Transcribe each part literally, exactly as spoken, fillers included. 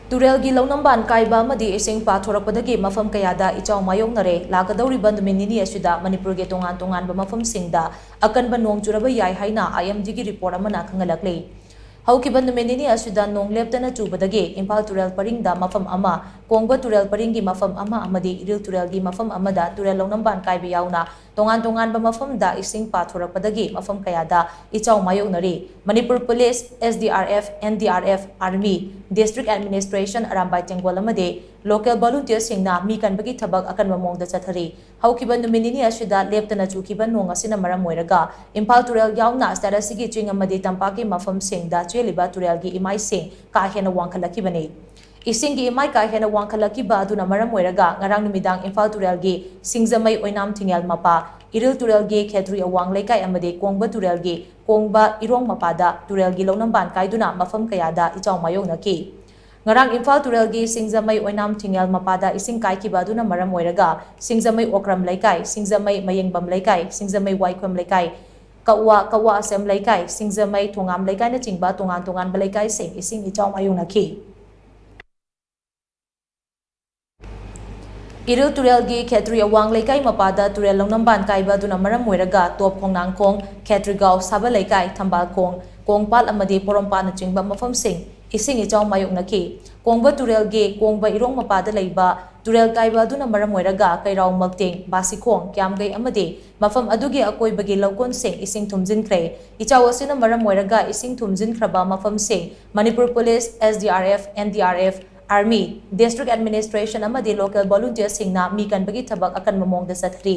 ꯇꯨꯔꯦꯜꯒꯤ ꯂꯧꯅꯝꯕꯥꯟ ꯀꯥꯏꯕ ꯑꯃꯗꯤ ꯏꯁꯤꯡ ꯄꯥꯊꯣꯔꯛꯄꯗꯒꯤ ꯃꯐꯝ ꯀꯌꯥꯗ ꯏꯆꯥꯎ ꯃꯥꯌꯣꯛꯅꯔꯦ꯫ ꯂꯥꯛꯀꯗꯧꯔꯤꯕ ꯅꯨꯃꯤꯠ ꯅꯤꯅꯤ ꯑꯁꯤꯗ ꯃꯅꯤꯄꯨꯔꯒꯤ ꯇꯣꯉꯥꯟ ꯇꯣꯉꯥꯟꯕ ꯃꯐꯝꯁꯤꯡꯗ ꯑꯀꯟꯕ ꯅꯣꯡ ꯆꯨꯔꯕ ꯌꯥꯏ ꯍꯥꯏꯅ ꯑꯥꯏ ꯑꯦꯝ ꯗꯤꯒꯤ ꯔꯤꯄꯣꯔꯠ ꯑꯃꯅ ꯈꯪꯍꯜꯂꯛꯂꯤ꯫ ꯍꯧꯈꯤꯕ ꯅꯨꯃꯤꯠ ꯅꯤꯅꯤ ꯑꯁꯤꯗ ꯅꯣꯡ ꯂꯦꯞꯇꯅ ꯆꯨꯕꯗꯒꯤ ꯏꯝꯐꯥꯜ ꯇꯨꯔꯦꯜ ꯄꯔꯤꯡꯗ ꯃꯐꯝ ꯑꯃ, ꯀꯣꯡꯕ ꯇꯨꯔꯦꯜ ꯄꯔꯤꯡꯒꯤ ꯃꯐꯝ ꯑꯃ ꯑꯃꯗꯤ ꯏꯔꯤꯜ ꯇꯨꯔꯦꯜꯒꯤ ꯃꯐꯝ ꯑꯃꯗ ꯇꯨꯔꯦꯜ ꯂꯧꯅꯝꯕꯥꯟ ꯀꯥꯏꯕ ꯌꯥꯎꯅ ꯇꯣꯉꯥꯟ ꯇꯣꯉꯥꯟꯕ ꯃꯐꯝꯗ ꯏꯁꯤꯡ ꯄꯥꯊꯣꯔꯛꯄꯗꯒꯤ ꯃꯐꯝ ꯀꯌꯥꯗ ꯏꯆꯥꯎ ꯃꯥꯌꯣꯛꯅꯔꯤ꯫ Manipur police, S D R F, N D R F, army, district administration, Arambai Tenggol ꯑꯃꯗꯤ ꯂꯣꯀꯦꯜ ꯚꯣꯂꯨꯟꯇꯤꯌꯔꯁꯤꯡꯅ ꯃꯤ ꯀꯟꯕꯒꯤ ꯊꯕꯛ ꯑꯀꯟꯕ ꯃꯑꯣꯡꯗ ꯆꯠꯊꯔꯤ꯫ ꯍꯧꯈꯤꯕ ꯅꯨꯃꯤꯠ ꯅꯤꯅꯤ ꯑꯁꯤꯗ ꯂꯦꯞꯇꯅ ꯆꯨꯈꯤꯕ ꯅꯣꯡ ꯑꯁꯤꯅ ꯃꯔꯝ ꯑꯣꯏꯔꯒ ꯏꯝꯐꯥꯜ ꯇꯨꯔꯦꯜ ꯌꯥꯎꯅ ꯁ꯭ꯇꯦꯠ ꯑꯁꯤꯒꯤ ꯆꯤꯡ ꯑꯃꯗꯤ ꯇꯝꯄꯥꯛꯀꯤ ꯃꯐꯝꯁꯤꯡꯗ ꯆꯦꯜꯂꯤꯕ ꯇꯨꯔꯦꯜꯒꯤ ꯏꯃꯥꯏꯁꯤꯡ ꯀꯥ ꯍꯦꯟꯅ ꯋꯥꯡꯈꯠꯂꯛꯈꯤꯕꯅꯤ꯫ ꯏꯁꯤꯡꯒꯤ ꯏꯃꯥꯏ ꯀꯥ ꯍꯦꯟꯅ ꯋꯥꯡꯈꯠꯂꯛꯈꯤꯕ ꯑꯗꯨꯅ ꯃꯔꯝ ꯑꯣꯏꯔꯒ ꯉꯔꯥꯡ ꯅꯨꯃꯤꯗꯥꯡ ꯏꯝꯐꯥꯜ ꯇꯨꯔꯦꯜꯒꯤ ꯁꯤꯡꯖꯃꯩ ꯑꯣꯏꯅꯥꯝ ꯊꯤꯡꯉꯦꯜ ꯃꯄꯥ, ꯏꯔꯤꯜ ꯇꯨꯔꯦꯜꯒꯤ ꯈꯦꯇ꯭ꯔꯤ ꯑꯋꯥꯡ ꯂꯩꯀꯥꯏ ꯑꯃꯗꯤ ꯀꯣꯡꯕ ꯇꯨꯔꯦꯜꯒꯤ ꯀꯣꯡꯕ ꯏꯔꯣꯡ ꯃꯄꯥꯗ ꯇꯨꯔꯦꯜꯒꯤ ꯂꯧꯅꯝꯕꯥꯟ ꯀꯥꯏꯗꯨꯅ ꯃꯐꯝ ꯀꯌꯥꯗ ꯏꯆꯥꯎ ꯃꯥꯌꯣꯛꯅꯈꯤ꯫ ꯉꯔꯥꯡ ꯏꯝꯐꯥꯜ ꯇꯨꯔꯦꯜꯒꯤ ꯁꯤꯡꯖꯃꯩ ꯑꯣꯏꯅꯥꯝ ꯊꯤꯡꯉꯦꯜ ꯃꯄꯥꯗ ꯏꯁꯤꯡ ꯀꯥꯏꯈꯤꯕ ꯑꯗꯨꯅ ꯃꯔꯝ ꯑꯣꯏꯔꯒ ꯁꯤꯡꯖꯃꯩ ꯑꯣꯀ꯭ꯔꯝ ꯂꯩꯀꯥꯏ, ꯁꯤꯡꯖꯃꯩ ꯃꯌꯦꯡꯕꯝ ꯂꯩꯀꯥꯏ, ꯁꯤꯡꯖꯃꯩ ꯋꯥꯏꯈꯣꯝ ꯂꯩꯀꯥꯏ, ꯀꯛꯋꯥ, ꯀꯛꯋꯥ ꯑꯁꯦꯝ ꯂꯩꯀꯥꯏ, ꯁꯤꯡꯖꯃꯩ ꯊꯣꯉꯥꯝ ꯂꯩꯀꯥꯏꯅꯆꯤꯡꯕ ꯇꯣꯉꯥꯟ ꯇꯣꯉꯥꯟꯕ ꯂꯩꯀꯥꯏꯁꯤꯡ ꯏꯁꯤꯡ ꯏꯆꯥꯎ ꯃꯥꯌꯣꯛꯅꯈꯤ꯫ ꯏꯔꯤꯜ ꯇꯨꯔꯦꯜꯒꯤ ꯈꯦꯇ꯭ꯔꯤ ꯑꯋꯥꯡ ꯂꯩꯀꯥꯏ ꯃꯄꯥꯗ ꯇꯨꯔꯦꯜ ꯂꯧꯅꯝꯕꯥꯟ ꯀꯥꯏꯕ ꯑꯗꯨꯅ ꯃꯔꯝ ꯑꯣꯏꯔꯒ ꯇꯣꯞ ꯈꯣꯡꯅꯥꯡꯈꯣꯡ, ꯈꯦꯇ꯭ꯔꯤꯒꯥꯎ, ꯁꯥꯕ ꯂꯩꯀꯥꯏ, ꯊꯝꯕꯥꯜ ꯈꯣꯡ, ꯀꯣꯡꯄꯥꯜ ꯑꯃꯗꯤ ꯄꯣꯔꯣꯝꯄꯥꯠꯅꯆꯤꯡꯕ ꯃꯐꯝꯁꯤꯡ ꯏꯁꯤꯡ ꯏꯆꯥꯎ ꯃꯥꯌꯣꯛꯅꯈꯤ꯫ ꯀꯣꯡꯕ ꯇꯨꯔꯦꯜꯒꯤ ꯀꯣꯡꯕ ꯏꯔꯣꯡ ꯃꯄꯥꯗ ꯂꯩꯕ ꯇꯨꯔꯦꯜ ꯀꯥꯏꯕ ꯑꯗꯨꯅ ꯃꯔꯝ ꯑꯣꯏꯔꯒ ꯀꯩꯔꯥꯎ ꯃꯛꯇꯦꯡ, ꯕꯥꯁꯤꯈꯣꯡ, ꯀ꯭ꯌꯥꯝꯒꯩ ꯑꯃꯗꯤ ꯃꯐꯝ ꯑꯗꯨꯒꯤ ꯑꯀꯣꯏꯕꯒꯤ ꯂꯧꯀꯣꯟꯁꯤꯡ ꯏꯁꯤꯡ ꯊꯨꯝꯖꯤꯟꯈ꯭ꯔꯦ꯫ ꯏꯆꯥꯎ ꯑꯁꯤꯅ ꯃꯔꯝ ꯑꯣꯏꯔꯒ ꯏꯁꯤꯡ ꯊꯨꯝꯖꯤꯟꯈ꯭ꯔꯕ ꯃꯐꯝꯁꯤꯡ Manipur police, S D R F, N D R F, army, district administration ꯑꯃꯗꯤ ꯂꯣꯀꯦꯜ ꯚꯣꯂꯨꯟꯇꯤꯌꯔꯁꯤꯡꯅ ꯃꯤ ꯀꯟꯕꯒꯤ ꯊꯕꯛ ꯑꯀꯟꯕ ꯃꯑꯣꯡꯗ ꯆꯠꯊꯔꯤ꯫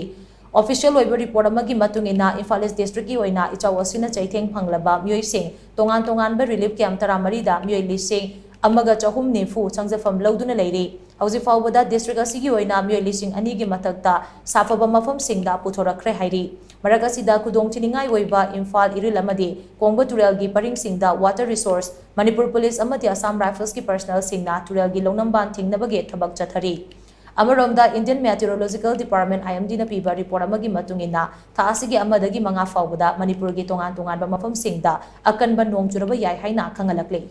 ꯑꯣꯐꯤꯁꯤꯌꯦꯜ ꯑꯣꯏꯕ ꯔꯤꯄꯣꯔꯠ ꯑꯃꯒꯤ ꯃꯇꯨꯡ ꯏꯟꯅ, ꯏꯝꯐꯥꯜ ꯏꯁ ꯗꯤꯁꯇ꯭ꯔꯤꯛꯀꯤ ꯑꯣꯏꯅ ꯏꯆꯥꯎ ꯑꯁꯤꯅ ꯆꯩꯊꯦꯡ ꯐꯪꯂꯕ ꯃꯤꯑꯣꯏꯁꯤꯡ ꯇꯣꯉꯥꯟ ꯇꯣꯉꯥꯟꯕ ꯔꯤꯂꯤꯐ ꯀꯦꯝꯞ ꯇꯔꯥꯃꯔꯤꯗ ꯃꯤꯑꯣꯏ ꯂꯤꯁꯤꯡ ꯑꯃꯒ ꯆꯍꯨꯝ ꯅꯤꯐꯨ ꯆꯪꯖꯐꯝ ꯂꯧꯗꯨꯅ ꯂꯩꯔꯤ꯫ ꯍꯧꯖꯤꯛ ꯐꯥꯎꯕꯗ ꯗꯤꯁꯇ꯭ꯔꯤꯛ ꯑꯁꯤꯒꯤ ꯑꯣꯏꯅ ꯃꯤꯑꯣꯏ ꯂꯤꯁꯤꯡ ꯑꯅꯤꯒꯤ ꯃꯊꯛꯇ ꯁꯥꯐꯕ ꯃꯐꯝꯁꯤꯡꯗ ꯄꯨꯊꯣꯔꯛꯈ꯭ꯔꯦ ꯍꯥꯏꯔꯤ꯫ ꯃꯔꯛ ꯑꯁꯤꯗ ꯈꯨꯗꯣꯡꯊꯤꯅꯤꯡꯉꯥꯏ ꯑꯣꯏꯕ ꯏꯝꯐꯥꯜ, ꯏꯔꯤꯜ ꯑꯃꯗꯤ ꯀꯣꯡꯕ ꯇꯨꯔꯦꯜꯒꯤ ꯄꯔꯤꯡꯁꯤꯡꯗ ꯋꯥꯇꯔ ꯔꯤꯁꯣꯔꯁ, ꯃꯅꯤꯄꯨꯔ ꯄꯨꯂꯤꯁ ꯑꯃꯗꯤ ꯑꯁꯥꯝ ꯔꯥꯏꯐꯜꯁꯀꯤ ꯄꯔꯁꯅꯦꯜꯁꯤꯡꯅ ꯇꯨꯔꯦꯜꯒꯤ ꯂꯧꯅꯝꯕꯥꯟ ꯊꯤꯡꯅꯕꯒꯤ ꯊꯕꯛ ꯆꯠꯊꯔꯤ꯫ ꯑꯃꯔꯣꯝꯗ, ꯏꯟꯗꯤꯌꯟ ꯃꯦꯇꯤꯑꯣꯔꯣꯂꯣꯖꯤꯀꯦꯜ ꯗꯤꯄꯥꯔꯠꯃꯦꯟ, ꯑꯥꯏ ꯑꯦꯝ ꯗꯤꯅ ꯄꯤꯕ ꯔꯤꯄꯣꯔꯠ ꯑꯃꯒꯤ ꯃꯇꯨꯡ ꯏꯟꯅ, ꯊꯥ ꯑꯁꯤꯒꯤ ꯑꯃꯗꯒꯤ ꯃꯉꯥ ꯐꯥꯎꯕꯗ ꯃꯅꯤꯄꯨꯔꯒꯤ ꯇꯣꯉꯥꯟ ꯇꯣꯉꯥꯟꯕ ꯃꯐꯝꯁꯤꯡꯗ ꯑꯀꯟꯕ ꯅꯣꯡ ꯆꯨꯔꯕ ꯌꯥꯏ ꯍꯥꯏꯅ ꯈꯪꯍꯜꯂꯛꯂꯤ꯫